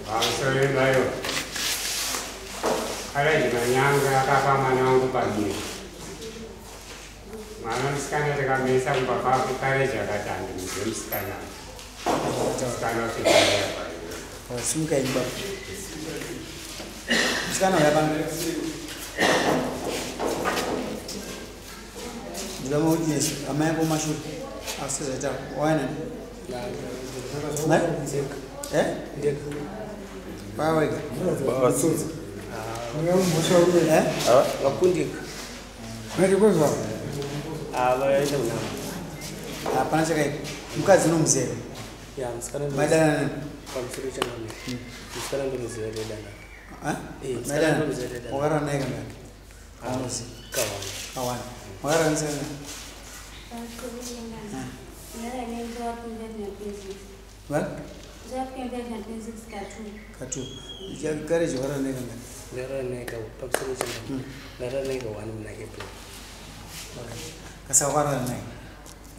Pamusoro bayo. Courage Manyanga akapa mwana wangu pamiri. Mwana musikana takamisa kumba kwake, Courage akati handimuzive musikana. Musikana wachigara pamiri. Simuka imba. Musikana uya pano. Ndinoda mawitness amai ako mashure asi zvaita waina. Mai? Eh? Waya wega. Eh? Vakundika. Vaenda kunhamo. Hapana chakaipa. Mukadzi unomuziva. Ya, musikana Maidana nani? Pamusoro changamire. Musikana ndomuziva dedana. Eh? Eh, musikana Maidana. ndomuziva dedana. Wakarara naye kangani? Aunoziva. Kawani. Kawani. Wakarara naye kangani? What? Katu. Courage wakarara naye kangani? Ndarara naye pamusoro changamire. Ndarara naye kawani muna April. Kasa wakarara naye.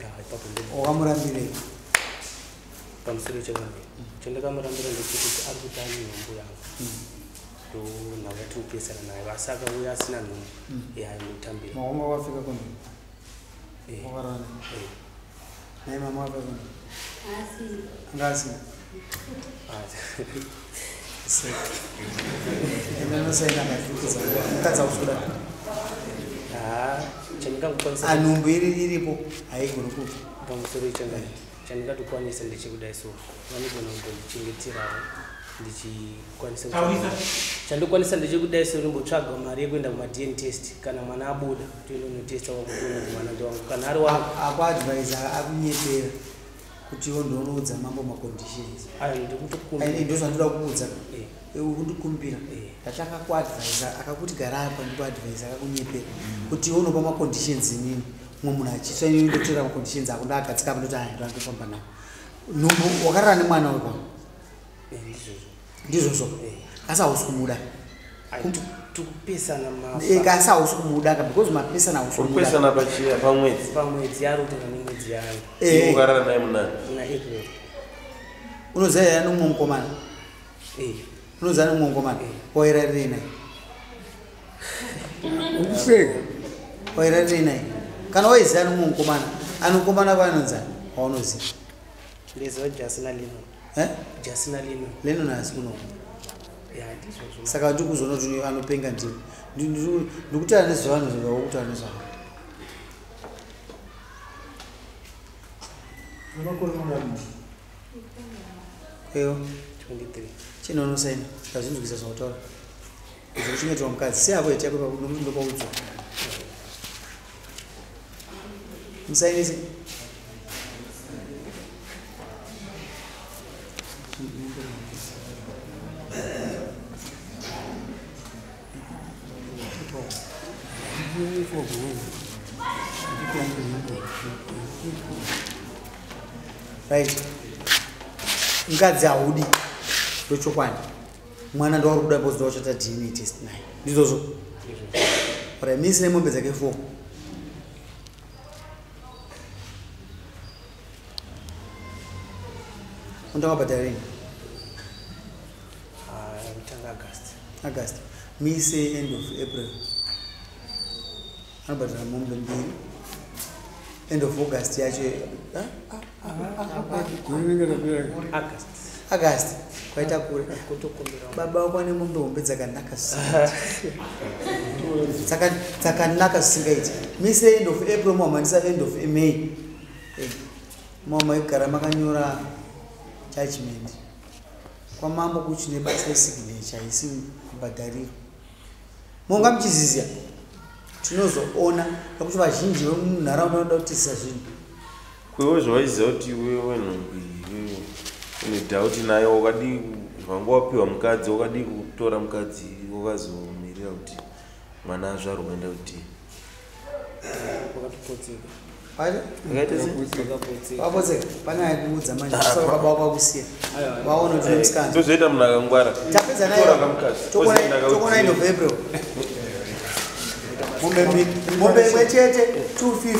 Ya, ipapo ndipo. Wakamurambirei? Pamusoro changamire. Chandakamurambira ndechekuti ari kuti ane nhumbu yangu. Ndonhau yatiri kupesana nayo asi akauya asina nhumbu. Ya, ndotambira. Makonga wakafika kuno. Eh. Wakarara naye. Eh. Naye mama wakafika kuno. Anga asina. Enda nosaina mukadzi ausuda. Ah, chandingangokwanisa Anhumbu iri iripo haigoni kubva. Pamusoro changamire. Chandingatokwanisa ndechekudai so vanogona kundondichengeterawo ndichikwanisa Taurisa. Chandokwanisa ndechekudai so ndimbotsvaga mari yekuenda kuma-DNA test kana mwana abuda toenda kunotesta wakutoona kuti mwana ndewangu kana ari wangu. Akuadvisa akunyepera kuti iwo ndounoudza mambo maconditions. Ayo ndikutokumbira. Ndo zvandoda kuudza. Eh. Undikumbira. Eh. Ndatanga kuadvisa akakuti gara apa ndikuadvisa akakunyepera kuti iwe unopa maconditions inini mumwe munhu achiswa inini ndotora maconditions ako ndaagadzika apa ndoti aya ndandofamba nawo. Nhumbu wakarara nemwana wepa. Eh, ndizvozvo. Ndizvozvo. Eh. Asi hausi kumuda. Ayi, tikupesana Eh, asi hausi kumuda ka because mapesana hausi Uri kumuda. kupesana pachiya pamwedzi. Pamwedzi ari kutanga nemwedzi yayo. Eh. Ukarara naye munani? Muna April. Unoziva here nomumwe mukomana? Eh. Unoziva nomumwe mukomana? Eh. Wairarirei naye? Ukuseka. Wairarirei naye? Kana waiziva nomumwe mukomana, ano mukomana kwaanonzani waunoziva? Ndeziva Jasina Lennon. Eh? Jasina Lennon. Lennon haasi kuno. Ya, ndizvozvo. Saka ndiri kuzoona kuti anopenga ndiwe. Ndikutaura nezvavanhu zvavakutaura nezvavo. Eyo. 23. Chino unosaina ndazvinzwisa zvautaura. Zvekuchengetwa mukadzi seyako iti yako ndopaudzwa. Musainise. Right. Mukadzi haudi ndochokwadi. Mwana ndowauri kuda because ndowachaita DNA test naye. Ndizvozvo. Alright, misi nemombe dzake 4. Unotanga kubhadhara rini? Ah, kutanga August. August. Mise end of April. Anobhadhara mombe mbiri. End of August yacho. August. August. Kwaita kure. Kutokumbira. Baba wako ane mombe hombe dzakanaka zvisingaiti. Dzakanaka zvisingaiti. Mise end of April mohamhanisa end of May. Mama igara makanyora judgment. Kwamambo kuchine basa resignature isi kubhadhariro. Monga muchiziziya tinozoona nekuti vazhinji vemunharaunda vanoda kutizisa zvinhu. Kwewe zvawaiziva kuti iwewe nhumbu iwewe une doubt nayo wakadii wanga wapiwa mukadzi wakadii kutora mukadzi wakazomirira kuti mwana azvarwa oenda kuti Wakatopotseka. Wacho? Wakaita sei? Wakapotseka. Wapotseka. Pane aikuudza manje kusaka baba wako akusiya. Waona kuti musikana. Ndozoita munhu akangwara. Tapedza naye. Tora kamukadzi. Ozoenda Tokona end of April. Mombe mbiri. Mombe imwe chete 250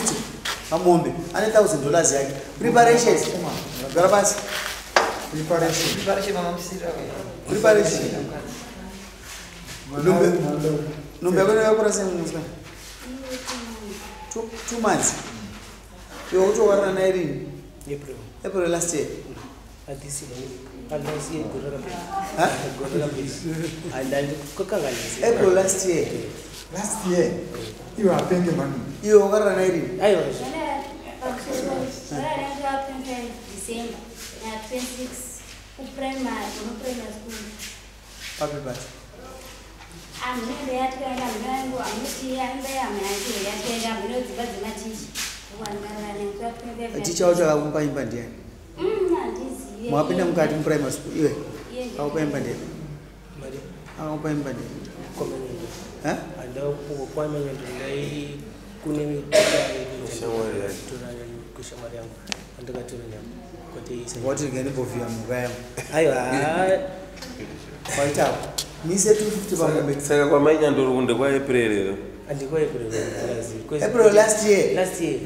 pamombe. Ane $1000 yake. Preparations. Gara pasi. Preparation. Preparation. Nhumbu yako yakura sei musikana? 2 months. Iwe utowarana naye rini? April. April last year. This year. Last year gore rapera. Huh? Gore rapera. Handikukanganisa. April last year. Last year. Iwe apenge mani. Iwe wakarara naye rini? Aiwa. December na 26 kuprimary kuprimary school. Papi pacho. Amene yatikaenda mnango amuti ambe amene yatikaenda mno dzimba dzematicha. Ticha wacho akakupa imba ndiani? Handizive. Mwapinda mukati muprimary school iwe. Iye ndiye. Akakupa imba ndiani? Mari. Akakupa imba ndiani? Kwamanyendo. Eh? Kwamanyendo ndai kune Shamwari yake. kushamwari yangu. Andakatora nyama. Kwete isa. Wati gani bovia mhuka yangu. Aiwa. Waitapo. Mise 250 pamombe. Saka kwamainyandoro kunde kwaApril here? Andikwa April. April last year. Last year.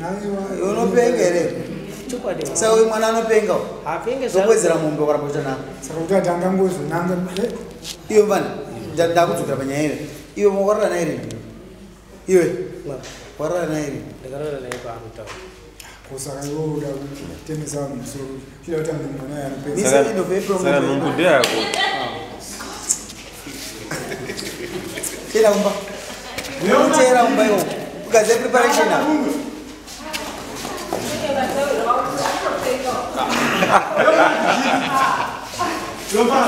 Iwe unopenga here? Chokwadi. Saka uyu mwana anopenga. Apenge Zokuwedzera mombe ukaramba kuita nako. Saka kuti ati angangozonanga. Iwe mfana, ndakudzokera panyaya iwe. Iwe wakarara naye rini? Iwe warara naye rini? Ndakarara naye paarutaura. Saka iwe uda kutemesa vanhu musoro. Uchida kuti ange mwana anopenga. Mise end of April Saka mombe. nhumbu ndeyako. Teera kumba. Unoteera kumba iwo. Ugaze preparation apa. Yofana